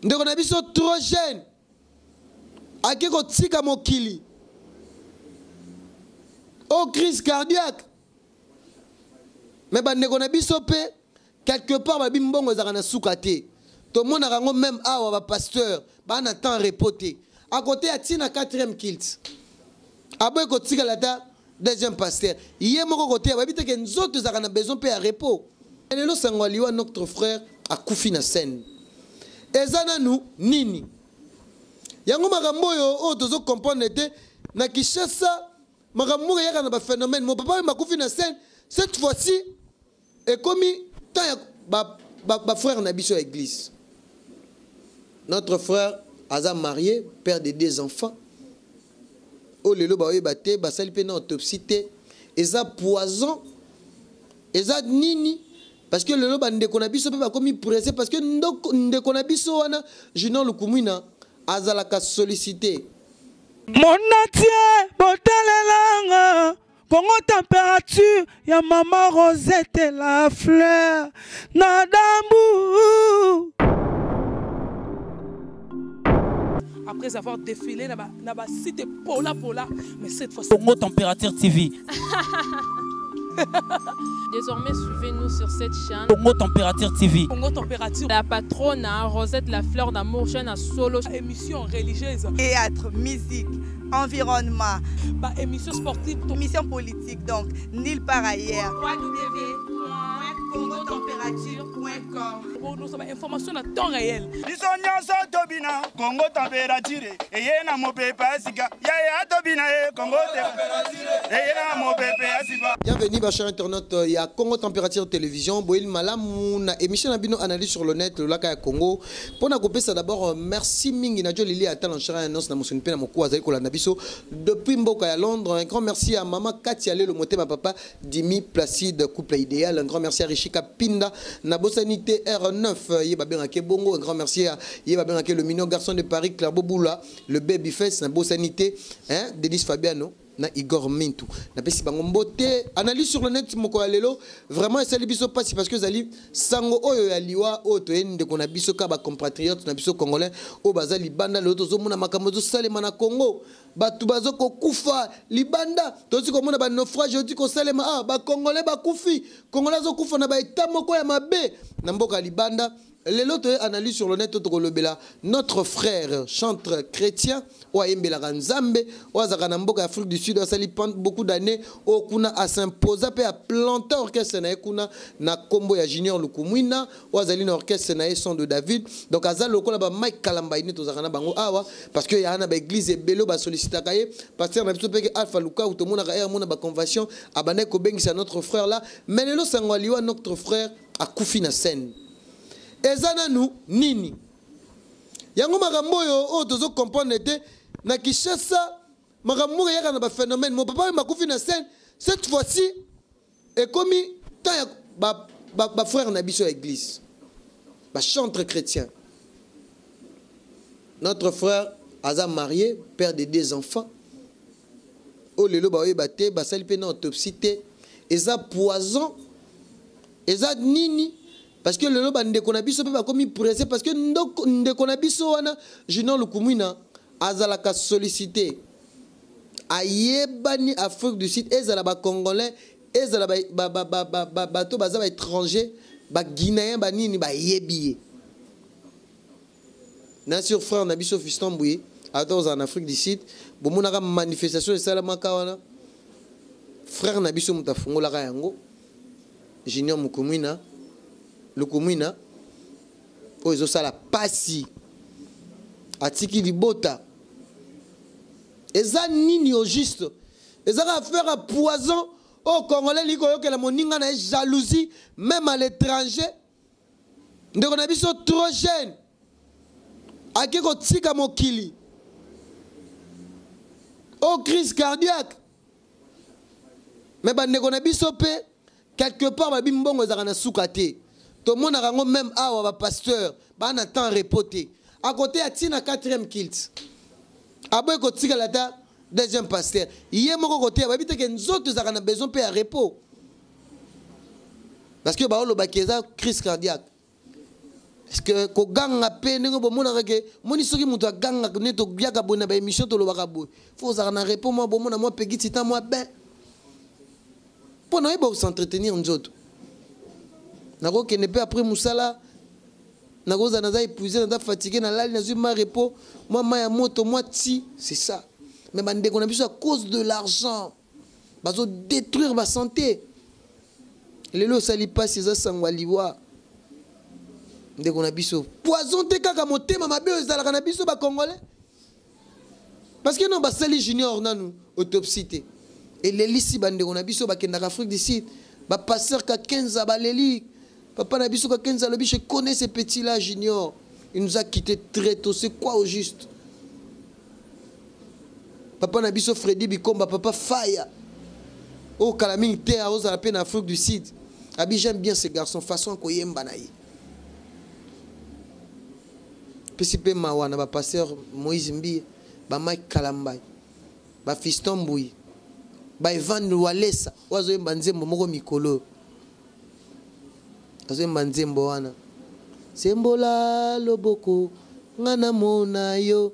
Ndeko na biso trop jeune ake kotika mokili o crise cardiaque. Mais bandeko na biso mpe quelque part babi mbongo ezalaka na suka te. Tomonaka yango même awa bapasteur baa na temps repos te. Akote ya ntina 4e kilt aboyi kotikala ata deuxième pasteur ye moko koteya, bayebi te ke nzoto ezalaka na besoin mpe ya repos. Lelo sango ya liwa, notre frère akufi na scène, eza nanu nini yango? Makambo oyo oyo tozo comprendre te na Kinshasa, makambo moko eyaka na baphénomène. Mo papa oyo bakufi na scène, cette fois-ci ekomi temps ya bafrère ba na biso ya église. Notre frère aza marié, père de deux enfants. Oyo lelo baoyeba te, basali mpe na autopsie te, eza poison, eza nini? Parce que lelo bandeko na biso mpe bakomi pressé, parce que ndeko na biso wana Junior Lukumwina azalaka sollicité. Monatie botalelanga Congo température ya mama Rosette la fleur na dambu. Après avoir défilé na ba cité pola pola, mais cette fois Congo Température TV. Désormais, suivez-nous sur cette chaîne. Congo Température TV. Congo Température. La patronne, hein, Rosette la fleur d'amour, chaîne à solo. Émission religieuse. Théâtre, musique, environnement. Bah, émission sportive. Émission politique, donc, nulle part ailleurs. www.congotemperature.com. Pour nous, sommes information à temps réel. Biso nyonso tobina Congo Température eye na mopepe ya sika yaya tobina ye Congo eye na mopepe ya sika. Bienvenue ba chers internautes ya Congo Température Télévision, boyeli malamu na émission na bino analyse sur le net lolaka ya Congo. Pona kopesa d'abord merci mingi na Jolili ata en chair annonce na mosoni pe na mokuwa azali kolanda biso depuis mboka ya Londres. Un grand merci à maman Katia Lelo Motema, papa Dimi Placide, couple idéal. Un grand merci à Richika Pinda na bosani TR9 ye babengake bongo. Un grand merci à ye babengake le mignon garçon de Paris Claire Boula le baby face na bosani te, hein, Denis Fabiano na Igor Mintu. Napesi bango mbote. Analyse sur le net moko ya lelo vraiment esali biso pasi, parce que ezali sango oyo ya liwa oyo toyei ndeko na biso ka ba compatriotes na biso congolais oyo baza libanda. Lelo tozomona makambo ezosalema na Congo, bato bazo kokufa libanda, tozi komona ba naufrage oti kosalema, ah, ba congolais bakufi, congolais azokufa na ba état moko ya mabe na mboka ya libanda. Lelo toye analyse sur le net, tokolobela notre frère chantre chrétien oyo ayembelaka Nzambe, oyo azalaka na mboka ya Afrique du Sud, asali beaucoup d'années oyo kuna, as'imposa mpe aplanta orchestre na ye kuna na nkombo ya Junior Lukumwina, oyo azali na orchestre na ye Son de David. Donc aza lokola ba Mike Kalamba nde tozalaka na bango awa, parce que yaa na baeglise ebele oyo basollicitaka ye. Pasteur na biso mpeke Alpha Lukau, tomonaka ye amona baconvention abandaki kobengisa notre frère là. Mais lelo sango ya liwa, notre frère akufi na scène, eza nanu nini yango? Makambo oyo oyo tozo comprendre te na Kinshasa, makambo moko eyaka na baphénomène. Mo papa oyo bakufi na scène, cette fois-ci ekomi temps ya bafrère ba na biso ya église, bachantre chrétien. Notre frère aza marié, père de deux enfants. Oyo lelo baoyeba te, basali mpe na autopsie te, eza poison, eza nini? Parce que lelo bandeko na biso mpe bakomi pressé, parce que ndeko na biso wana Junior Lukumwina azalaka sollicité, ayebani Afrique du Sud, ezala bacongolais, ezala bato baza baétranger, baguinéen, banini, bayebi ye. Na sur frère na biso Fiston Mbuye ata ozala na Afrique du Sud, bomonaka manifestation esalamaka wana, frère na biso moto afungolaka yango, Junior Mukumwina Lukumwina. Oyo ezosala pasi, atiki libota, eza nini au juste? Ezaka affaire ya poison oyo congolais elingi koyokela moninga na ye jalousie même à l'étranger. Ndeko na biso trop jeune ake kotika mokili o crise cardiaque. Mais bandeko na biso mpe quelque part babi mbongo ezalaka na suka te. Tomonaka yango même awa bapasteur baa na temps repos te. Akote ya ntina 4e kilt aboyi kotikala ata deuxième pasteur ye moko koteya, bayebi te ke nzoto ezalaka na besoin mpe ya repos, parce que baolobaki eza crise cardiaque. Parce que koganga mpe ndenge bomonaka ke moni soki moto agangaka nde toyaka boye na baémission tolobaka boye fo ozalaka na repos mwa bomona mwa pegi titan mwa bain mpo na oyeba kosentretenir nzoto. Nakokende mpe après mosala, nakozala naza épuisé, naza fatigué, nalali, nazwi ma repos, mwa mai ya moto, mwa ti, c'est ça. Mais bandeko na biso, à cause de l'argent, bazodétruire basanté. Lelo osali mpasi, eza sango ya liwa ndeko na biso. Poison te, kaka motema mabe oyo ezalaka na biso bacongolais, parce que non, basali Junior nanu autopsie te. Elelisi bandeko na biso bakendaka Afrique du Sud, bapasteur ka 15 baleli papa na biso ka 15. Alobi: "Je connais ce petit là Junior, il nous a quitté très tôt, c'est quoi au juste?" Papa na biso Fredi Bikomba, papa Faya oyo kala mingi te aozala mpe na Afrique du Sud, abi: "J'aime bien ce garçon, façon akoyemba na ye." Pesi mpe mawa na bapasteur Moïse Mbiye, bamike Kalambai, bafiston Mbui, baevan Walesa oyo azoyemba nzembo moko mikolo, azoyemba nzembo wana: "Sembola loboko nga namona yo,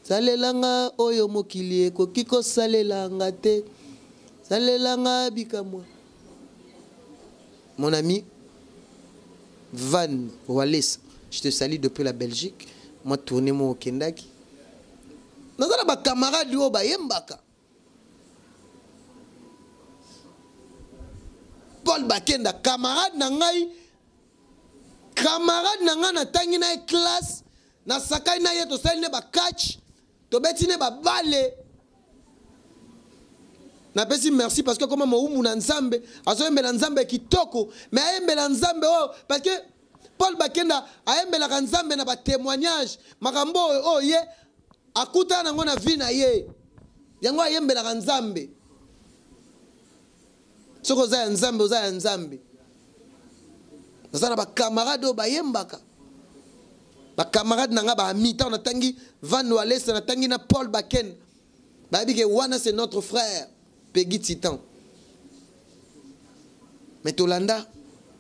salelanga oyo mokili ekoki kosalelanga te, salelanga bikamwa." Mon ami Van Walesa, je te salue depuis la Belgique. Moi tourné mo okendaki, naza na bacamarade oyo bayembaka, Paul Bakenda, camarade na ngai, camarade na ngai, natangi na ye classe, nasakani na ye, tosali ne bacatch, tobeti ne babale. Napesi merci parce que koma mowumbu na Nzambe, azoyembela Nzambe kitoko. Mais ayembela Nzambe oyo, parce que Paul Bakenda ayembelaka Nzambe na batémoignage, makambo oyo oyo ye akutana nango na vie na ye, yango ayembelaka Nzambe. Soki oza ya Nzambe, oza ya Nzambe. Naza na bacamarade oyo bayembaka, bacamarade na nga, baami. Ntango natangi Van Walesa, natangi na Paul Baken, bayebi ke wana c'est notre frère Peggy Titan. Mais tolanda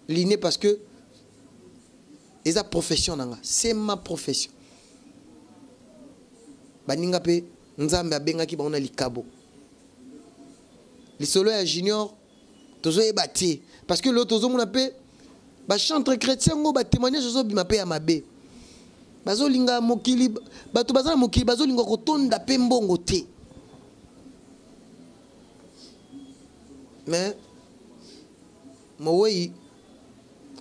ligne parce que eza profession na nga, c'est ma profession. Baninga mpe Nzambe abengaki bango na likabo. Lisolo ya Junior tozoyeba te, parce que lelo tozomona mpe bachantre chrétien ngo, batémoignage ozobima mpe ya mabe. Bazolinga mokili, bato baza na mokili bazolinga kotonda mpe mbongo te. Mais mowei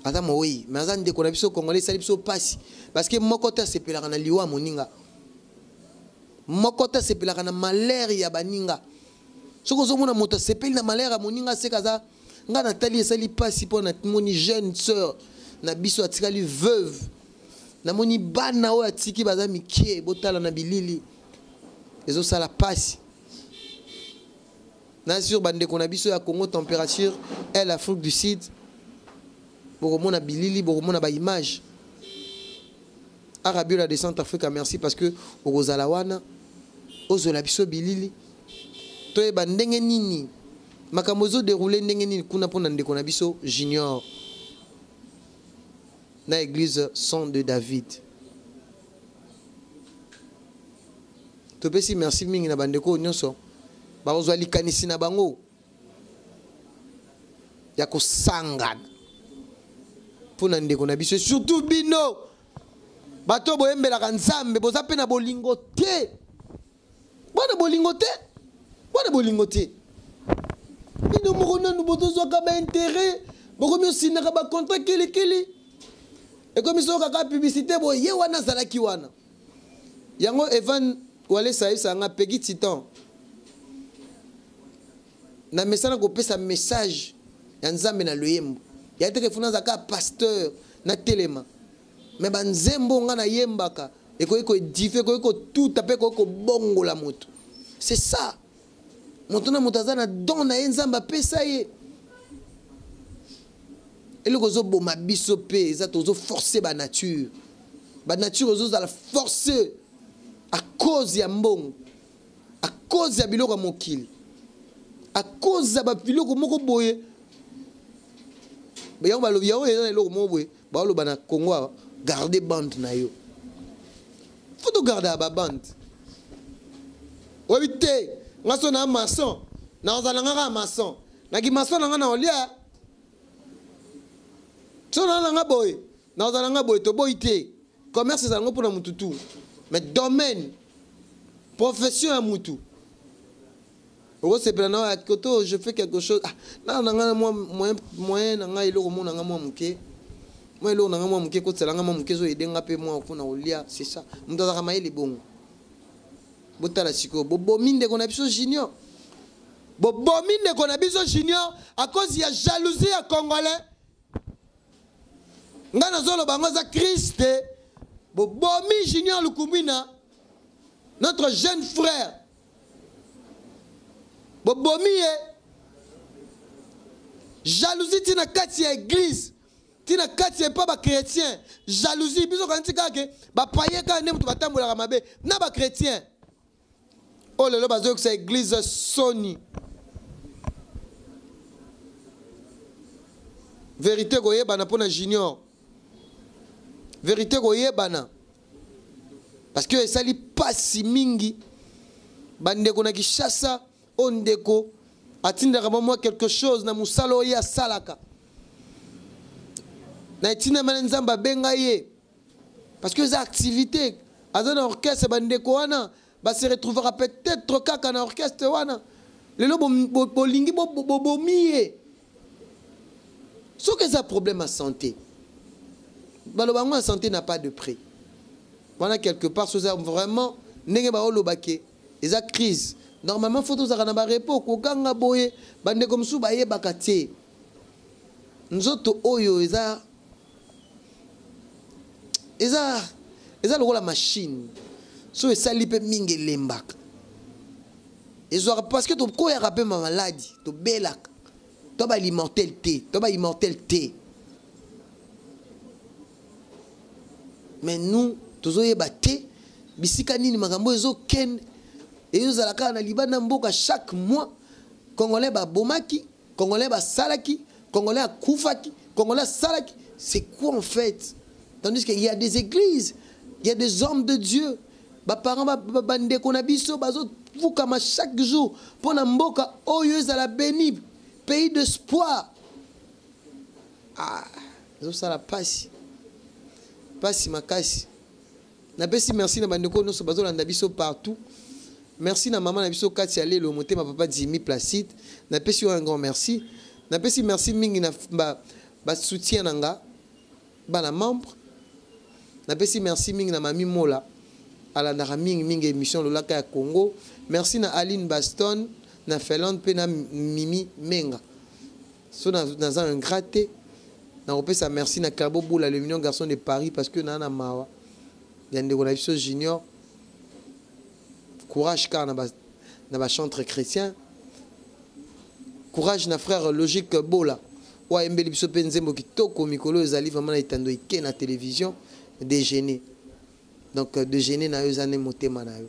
aza mowei, mais aza ndeko na biso congolais. Esali biso mpasi parce que moko te asepelaka na liwa moninga, moko te asepelaka na malheur ya baninga. Soki ozomona moto asepeli na malheur ya moninga, aseka aza. Ngai natali, esali mpasi mpo namoni jeune sœur na biso atikali veuve, namoni bana oyo atiki baza mike. Botala na bilili, ezosala mpasi na sur bandeko na biso ya Congo Température el Afrique du Sud. Bokomona bilili, bokomona baimage. Arabiola de Centre Africa, merci parce que okozala wana, ozwela biso bilili, toyeba ndenge nini makambo ezodérouler, ndenge nini kuna mpona ndeko na biso Junior na église Son de David. Topesi merci mingi na bandeko oyo nyonso bakozwa likanisi na bango ya kosangana mpona ndeko na biso. Surtout bino bato boyembelaka Nzambe, boza mpe na bolingo te, bwana bolingo te, bwana bolingo te. Bino moko nanu botozwaka baintérêt, bokomi osindaka bacontrat kilikili, ekomi so kaka publicité boye. Ye wana azalaki wana yango. Evan Walesa ayebisaka nga: "Pegi Titan, na mesana kopesa message ya Nzambe na loyembo ya teke funa azalaka pasteur na telema, me banzembo nga nayembaka ekoki koédifier, ekoki kotuta mpe ekoki kobongola moto." C'est ça, moto na moto aza na don na ye, Nzambe apesa ye. Eloko ozoboma biso mpe eza tozoforce banature, banature ozozala force à cause ya mbongo, à cause ya biloko ya mokili, à cause ya babiloko moko boye. Yango balobi, yango eza na eloko moko boye baoloba na Congo awa. Garde bande na yo. Faut to garder ba bande. Oyebi te, nga so na maçon, nakozala nga kaka maçon. Na ki maçon na nga na olia. So na nga boye, nakozala nga boye toboyi te. Commerce ezala ngo mpona mutu tout. Mais domaine, profession ya mutu. Okosepela na ya koto je fais quelque chose. Ah, na na nga mwa moyen moyen na nga eloko mona nga mwa muke. Mwa eloko na nga mwa muke kotsela nga mwa muke zo aider nga pe mwa mpona kolia, c'est ça. Mutu azalaka mayele bongo. Botala sikoyo, bobomi ndeko na biso Junior. Bobomi ndeko na biso Junior à cause ya jalousie ya Congolais. Nga nazoloba yango eza crise te. Bobomi Junior Lukumina, notre jeune frère. Bobomi ye. Jalousie tina kati ya église, tina kati ya pa ba chrétien. Jalousie biso kanti kaka ke ba païen kaka nde mutu batambolaka mabe na ba chrétien. Oh lelo bazoyokisa église soni. Vérité koyebana pona Junior. Vérité koyebana. Parce que esali pasi mingi. Bandeko na Kinshasa, o ndeko atindaka mwa quelque chose na musala oyo asalaka. Na etinda mana Nzambe abenga ye. Parce que eza activité, aza na orchestre bandeko wana ba se retrouvera peut-être kaka na orchestre wana. Lelo bolingi bobomi ye. Soki eza problème ya santé, baloba yango ya santé n'a pas de prix. Wana quelque part soza vraiment ndenge baoloba ke eza crise. Normalement faut tozalaka na ba repos, kokanga boye bandeko mosusu bayebaka te. Nzoto oyo eza eza eza lokola machine. So esali pe mingi elembaka. Ezwaka parce que tokoyaka pe ma maladie, tobelaka. To ba immortel te, to ba immortel te. Mais nous tozoyeba te bisika nini makambo ezokende. Ezozala kaka na libanda mboka chaque mois. Congolais babomaki, Congolais basalaki, Congolais akufaki, Congolais asalaki. C'est quoi en fait? Tandis qu'il y a des églises, il y a des hommes de Dieu. Ba parents ba, ba, ba ndeko na biso bazo fukama chaque jour pona mboka oyo ezala béni, pays d'espoir. Ah, ezosala pasi. Pasi makasi. Napesi merci na bandeko nyonso bazolanda biso partout. Merci na mama na biso kati ya lelo motema papa Jimmy Placide. Napesi yo un grand merci. Napesi merci mingi na ba soutien na nga bana membre. Napesi merci mingi na mami Mola alandaka mingi mingi émission lolaka ya Congo. Merci na Aline Baston na Finlande pe na Mimi Menga. So na naza un graté. Na kopesa merci na Cabo Boula le mignon garçon de Paris parce que na na mawa. Ya ndeko na biso Junior. Courage car na ba chantre chrétien. Courage na frère Logique Bola. Wa embeli biso pe nzembo kitoko mikolo ezali vraiment na etando ike na télévision déjeuner. Donc déjeuner na yo zane motema na yo.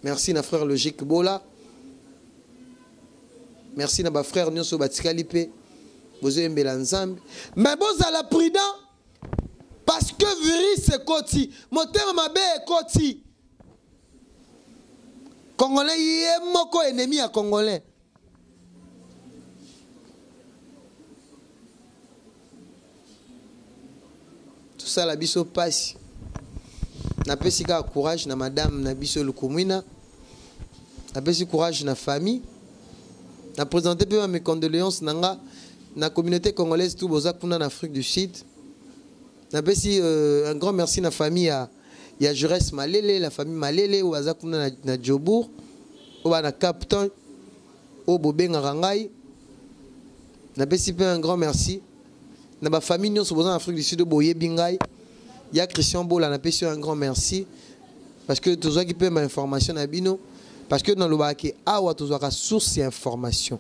Merci na frère Logique Bola. Merci na ba frère nyonso batikali pe bozo embela nzambe. Mais bozala prudent parce que virus ekoti, motema mabe ekoti. Congolais ye moko ennemi ya Congolais. Tosala biso pasi. Napesi kaka courage na madame na biso Lukumwina. Napesi courage na famille. Na présenter pe mes condoléances nanga na communauté congolaise tout boza kuna na Afrique du Sud. Napesi un grand merci na famille ya Jures Malele, la famille Malele oyo baza kuna na Jobourg, oyo ba na Cape Town, oyo bobengaka ngai. Napesi pe un grand merci na ba famille nyonso boza na Afrique du Sud oyo boyebi ngai. Ya Christian Bola, napesi yo un grand merci parce que tozwaki pe ma information na bino, parce que nalobaka ke awa tozwaka source ya information.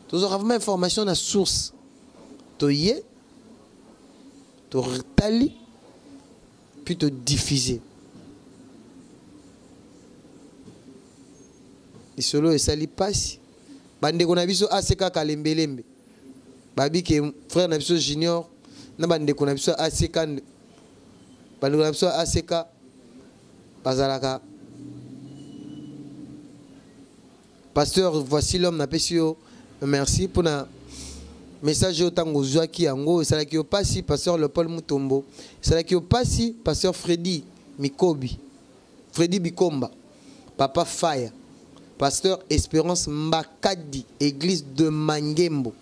Tozwaka vraiment information na source. Toye, totali, puis to diffuser. Lisolo esali pasi. Bandeko na biso ACK Kalembelembe. Babi ke frère na biso Junior na bandeko na biso ACK, bandeko na biso ACK bazalaka. Pasteur, voici l'homme, napesi yo merci mpona message oyo. Ntango ozwaki yango, esalaki yo mpasi. Pasteur Leopold Mutombo, esalaki yo mpasi. Pasteur Fredi Mikobi, Fredi Bikomba, Papa Faya, Pasteur Espérance Mbakadi, église de Mangembo.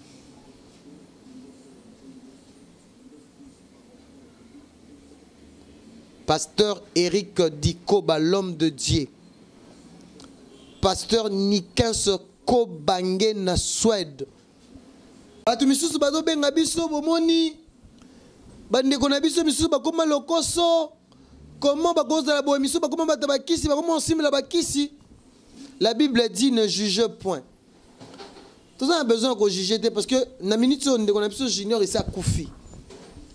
Pasteur Eric Dikoba, l'homme de Dieu. Pasteur Nikens Kobange na Suède. Bato misusu bazobenga biso, bomoni bandeko na biso misusu bakoma lokoso, comment bakozala boye? Misusu bakoma bato bakisi, bakoma osimbela bakisi. La Bible dit: ne juge point. Toza na besoin ya kojuge te, parce que na minute oyo ndeko na biso Junior esi akufi,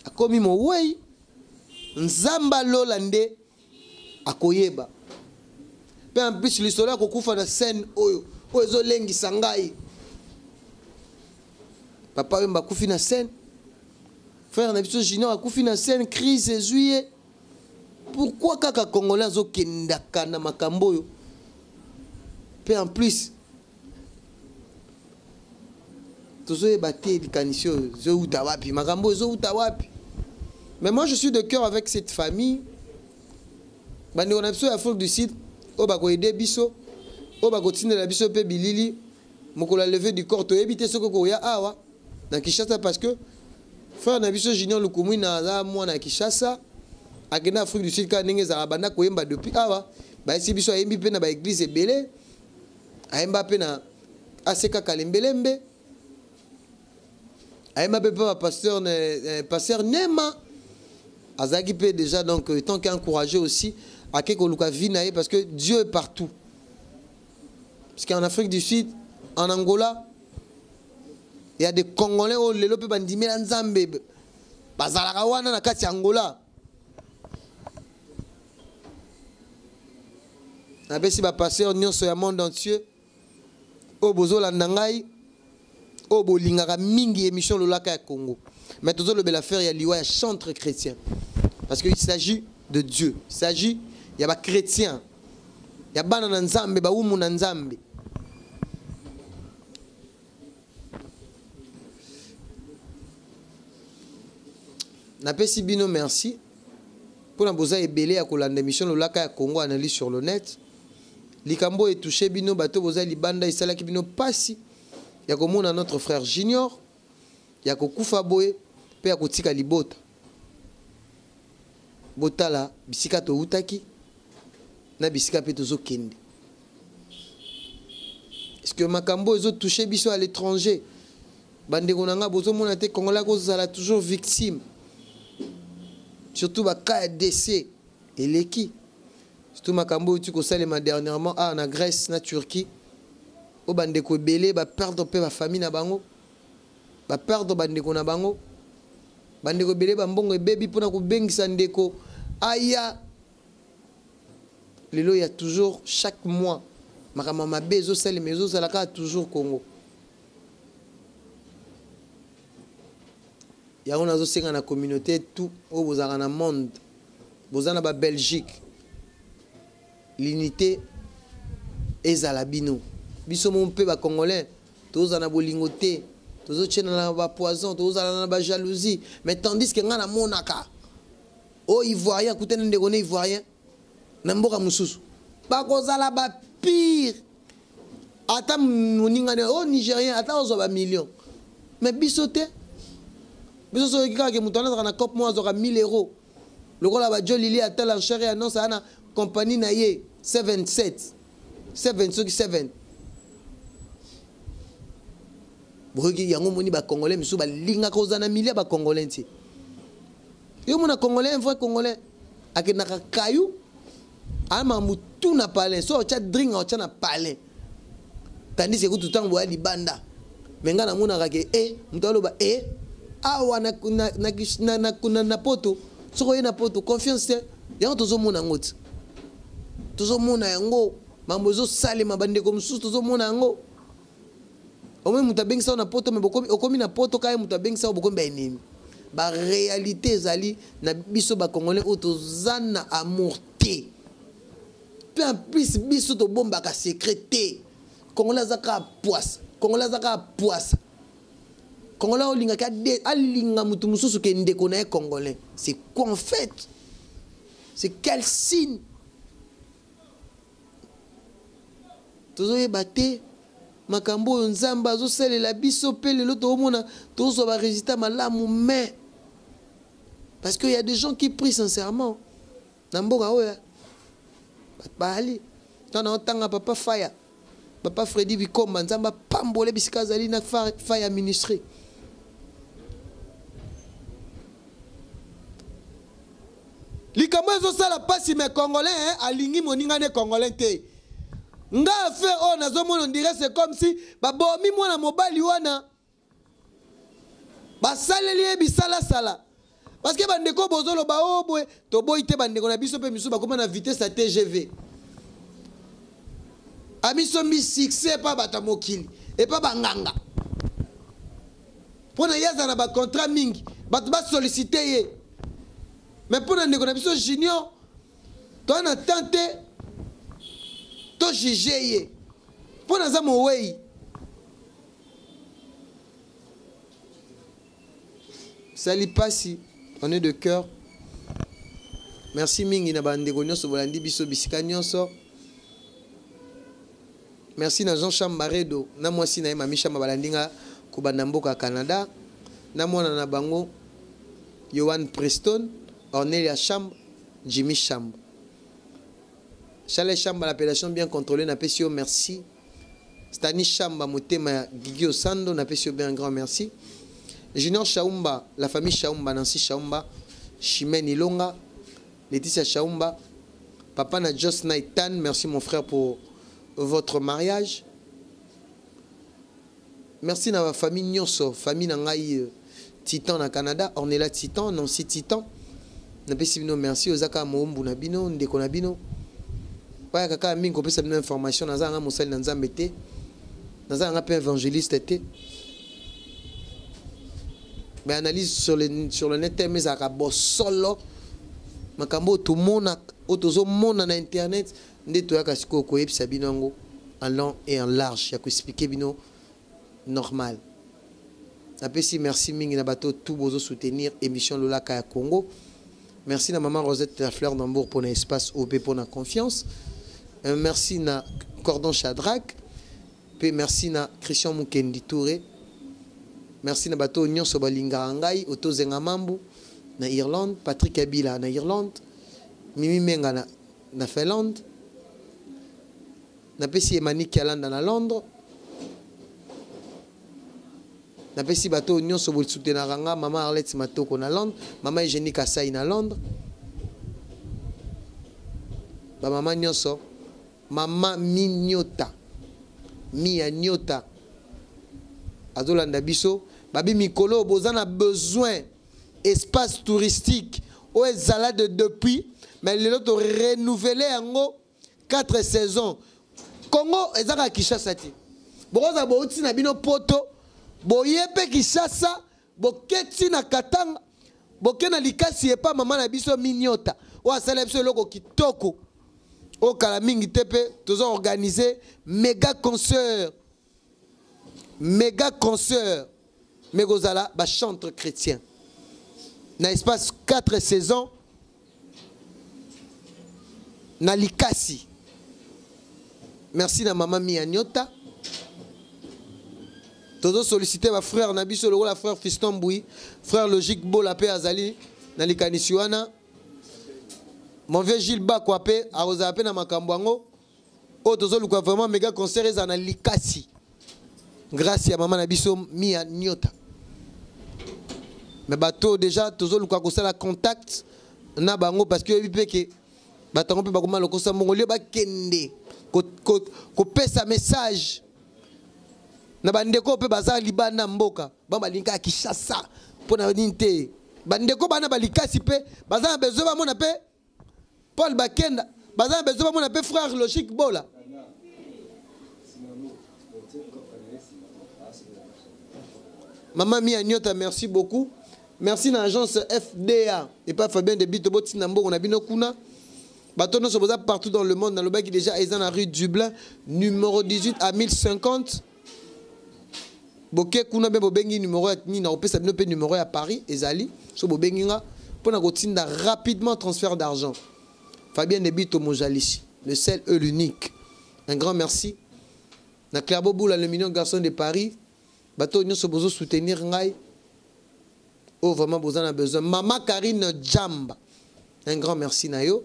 akomi mowei. Nzambe alola nde akoyeba. Mpe en plus, lisolo ya kokufa na scène oyo oyo ezolengisa ngai. Papa Wemba akufi na scène, frère na biso Junior akufi na scène, crise ezwi ye. Pourquoi kaka Congolais azokendaka na makambo oyo? Mpe en plus, tozoyeba te likanisi oyo ezowuta wapi, makambo oyo ezowuta wapi. Mais moi, je suis de cœur avec cette famille. Bandeko na biso ya Afrique du Sud oyo bakoaider biso, oyo bakotindela biso mpe bilili mokolo ya levée du corps, toyebi te soki okoya awa na Kinshasa, parce que frère na biso Junior Lukumwina aza mwana ya Kinshasa, akende Afrique du Sud kaka ndenge ezalaka. Banda koyemba depuis awa, bayesi biso, ayembi mpe na baéglise ebele, ayemba mpe na aseka kalembelembe, ayemba mpe mpe bapasteur, pasteur Nema azalaki mpe déjà. Donc tant qu'encouragé aussi, ake koluka vie na ye, parce que Dieu est partout. Parce qu'en Afrique du Sud, en Angola, il y a des Congolais oyo lelo mpe bandimela Nzambe, bazalaka wana na kati ya Angola. Napesi bapasteur nyonso ya monde entier oyo bozolanda ngai, oyo bolingaka mingi émission Lolaka ya Congo. Mais tozolobela affaire ya liwa ya chantre chrétien, parce que il s'agit de Dieu, il s'agit ya bachrétien, ya bana na Nzambe, bawumu na Nzambe. Napesi bino merci mpona boza ebele ya kolanda émission Lolaka ya Congo, analyse sur le net. Likambo oyo etouche bino bato boza libanda, esalaki bino mpasi ya komona notre frère Junior ya kokufa boye mpe ya kotika libota. Botala bisika towutaki na bisika mpe tozokende. Est-ce que makambo ezotouche biso à l'étranger, bandeko na nga, bozomona te Congolais akozala toujours victime, surtout bacas ya décès eleki, surtout makambo oyo ti kosalema dernièrement awa na Grèce, na Turquie, oyo bandeko ebele baperdre mpe bafamille na bango, baperdre bandeko na bango, bandeko ebele, bambongo ebebi mpona kobengisa ndeko aya. Lelo ya toujours, chaque mois, makambo mabe ezosalema, ezozala kaka toujours Congo. Yango nazosenga na communauté tout oyo bozalaka na monde, boza na babelgique, l'unité ezala bino. Biso mo mpe bacongolais tozala na bolingo te, tozotiena na bapoison, tozala na bajalousie. Mais tandis que ngai namonaka oyo Ivoirien akutani ndeko na Ivoirien na mboka mosusu, bakozala bapire, ata moningani oyo Nigérien, ata ozwa bamillion. Mais biso te. Biso soki kaka ke moto wana azalaka na cope mo, azwaka 1000 euros, lokola bajo lili atala enchère annonce aa na compagnie na ye 77 7 soki 7, boyoki yango. Moni bacongolais misusu balingaka kozala na milia bacongolais nti yo mona Congolais, un vrai Congolais akendaka kayu ama mutu na palin, so otya drink, otya na palin, tandis ekutu ntango boya libanda. Me ngai namonaka ke e moto aloba e awa na, na, na, na, na, na, na poto, soki oye na poto, confiance te. Yango tozomona yango ti tozomona yango, mambo ezosalema, bandeko mosusu tozomona yango. Omoni moto abengisa yo na poto, mais bokomi, okomi na poto kaka ye moto abengisa yo, bokomi ba ennemi. Ba réalité ezali na biso ba congolais oyo toza na amour te. Pe en plus biso tobombaka secret te. Congolais aza kaka poisse. Congolais aza kaka poisse. Congolais olingaka alinga moto mosusu ke ndeko na ye congolais. C'est quoi en fait? C'est quel signe? Tozoyeba te makambo oyo Nzambe azosalela biso mpe lelo toomona tozwa ba résultats malamu, mais parce que y a des gens qui prient sincèrement na mboka oyo bato baali ntango na otanga papa Faya, papa Freddy Bikomba, Nzambe apambole bisika azali na Faya ministry. Likambo ezosala pasi mais congolais hein, alingi moninga ne congolais te. Nga affaire oyo nazomona on dirait c'est comme si babomi mwana mobali wana basaleli ye bisalasala. Parce que bandeko bozoloba o oh, boye toboyi te bandeko na biso mpe misusu bakoma na vitesse ya TGV. Amisombi succès epa bato ya mokili epa banganga mpo na ye aza na bacontrat mingi bato basolicite ye. Mais mpo na ndeko na biso Junior toza na temps te to juge ye mpo naza mowei. Sali pasi, on est de cœur. Merci mingi na bandeko nyonso bolandi biso bisika nyonso. Merci na Jean Chambaredo na mwasi na ye Mami Chamba balandi nga kobanda mboka ya Canada na mwana na bango Yohan Preston, Ornelia Chamba, Jimmy Chamba. Charles Chamba l'appellation bien contrôlée napesi yo merci. Stani Chamba motema ya Gigi Osando napesi yo bien un grand merci. Junior Chaumba, la famille Chaumba, Nancy Chaumba, Chimène Ilonga, Laetitia Chaumba, papa na Jos Naitan, merci mon frère pour votre mariage. Merci na famille nyonso, famille na ngai Titan na Canada, Ornella Titan, Nancy Titan. Napesi bino merci ozaka moumbu na bino, ndeko na bino. Baya kaka mingi kopesa bino information, naza nga mosali na Nzambe te. Naza nga pe évangéliste te. Mais analyse sur le net thème ezalaka bosolo makambo oyo tomona oyo tozomona na internet nde toyaka sikoyo koyebisa bino yango en long et en large ya koexplike bino normal. Napesi merci mingi na bato tout bozo soutenir émission Lolaka ya Congo. Merci na maman Rosette la fleur d'Hambourg pour na espace OP pour na confiance. Merci na Cordon Shadrach. Pe merci na Christian Mukendi Touré. Merci na bato nyonso balingaka ngai Otozenga Mambu na Irlande, Patrick Abila na Irlande, Mimi Menga na Finlande. Napesi Emani Kialanda na Londres. Napesi bato nyonso bosoutenaka nga, mama Arlette Matoko na Londres, mama Eugénie Kasai na Londres. Ba mama nyonso, mama Minyota, Mia Nyota azolanda biso, babi mikolo boza na besoin espace touristique oyo ezala de depuis, mais lelo to renouveler yango 4 saisons. Congo ezaka Kinshasa ti. Bokoza bouti na bino poto, boye pe Kinshasa, boketi na Katanga, boke na likasi epa mama na biso Minyota. Oyo asala biso eloko kitoko. Oyo kala mingi te pe tozo organiser méga concert. Méga concert. Mais kozala ba chantre chrétien. Na espace 4 saisons na likasi. Merci na mama Mia Nyota. Tozo solliciter ba frère na biso lokola frère Fiston Mbui, frère Logique Bola pe azali na likanisi wana. Mon vieux Gilles Bakwa pe akozala pe na makambo yango. Oyo tozoluka vraiment méga concert eza na likasi. Grâce ya mama na biso Mia Nyota. Mais bato déjà tozoluka kosala contact na bango parce que yebi pe ke bato yango mpe bakoma lokosa mbongo lio bakende kopesa message na bandeko mpe baza libanda mboka ba balinga ya Kinshasa mpo na nini te bandeko bana balikasi mpe baza na besoin bamona mpe Paul Bakenda baza na besoin bamona mpe frère Logique Bola. Mama Mia Nyota, merci beaucoup. Merci na agence FDA et pas Fabien Debito botinda mbongo na bino kuna. Bato nyonso boza partout dans le monde, nalobaki déjà eza na rue Dublin numéro 18 à 1050. Boke kuna mpe bobengi numéro ya nini, nakopesa bino mpe numéro ya Paris ezali so bobengi nga mpona kotinda rapidement transfert d'argent. Fabien Debito Mojalishi, le seul et l'unique. Un grand merci na Claire Boula, le mignon garçon de Paris. Bato nyonso bozo soutenir ngai oyo vraiment boza na besoin. Mama Karine Jamba, un grand merci na yo.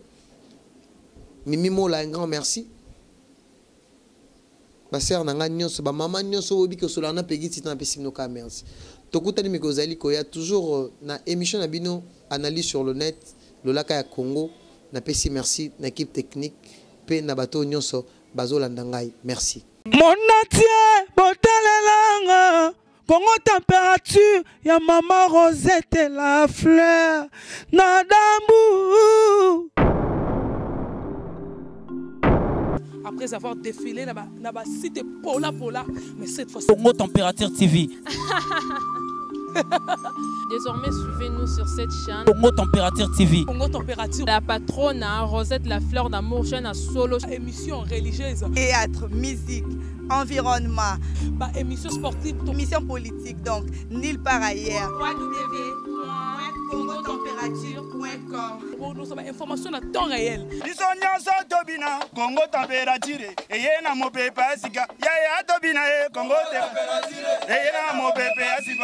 Mimi Mola, un grand merci. Basere na ngai nyonso, bamama nyonso oyo oyebi kosola na Pegi Titan, napesi bino kaka merci. Tokutani mikolo ozali koya toujours na émission na bino Analyse sur le net, lolaka ya Congo. Napesi merci na équipe technique mpe na bato oyo nyonso bazolanda ngai. Merci. Monatie botalelanga Congo température ya mama Rosette la fleur na dambu. Après avoir défilé na ba site pola pola, mais cette fois Congo Température TV. Désormais, suivez-nous sur cette chaîne. Congo Température TV. Congo Température. La patronne, hein, Rosette la fleur d'amour, chaîne à solo. Émission religieuse. Théâtre, musique, environnement. Bah, émission sportive. Émission politique, donc, nulle part ailleurs. www.congotemperature.com. Bon, nous sommes information à temps réel. Biso nyonso tobina Congo température eye na mopepe ya sika. Yaya tobina e Congo température eye na mopepe ya sika.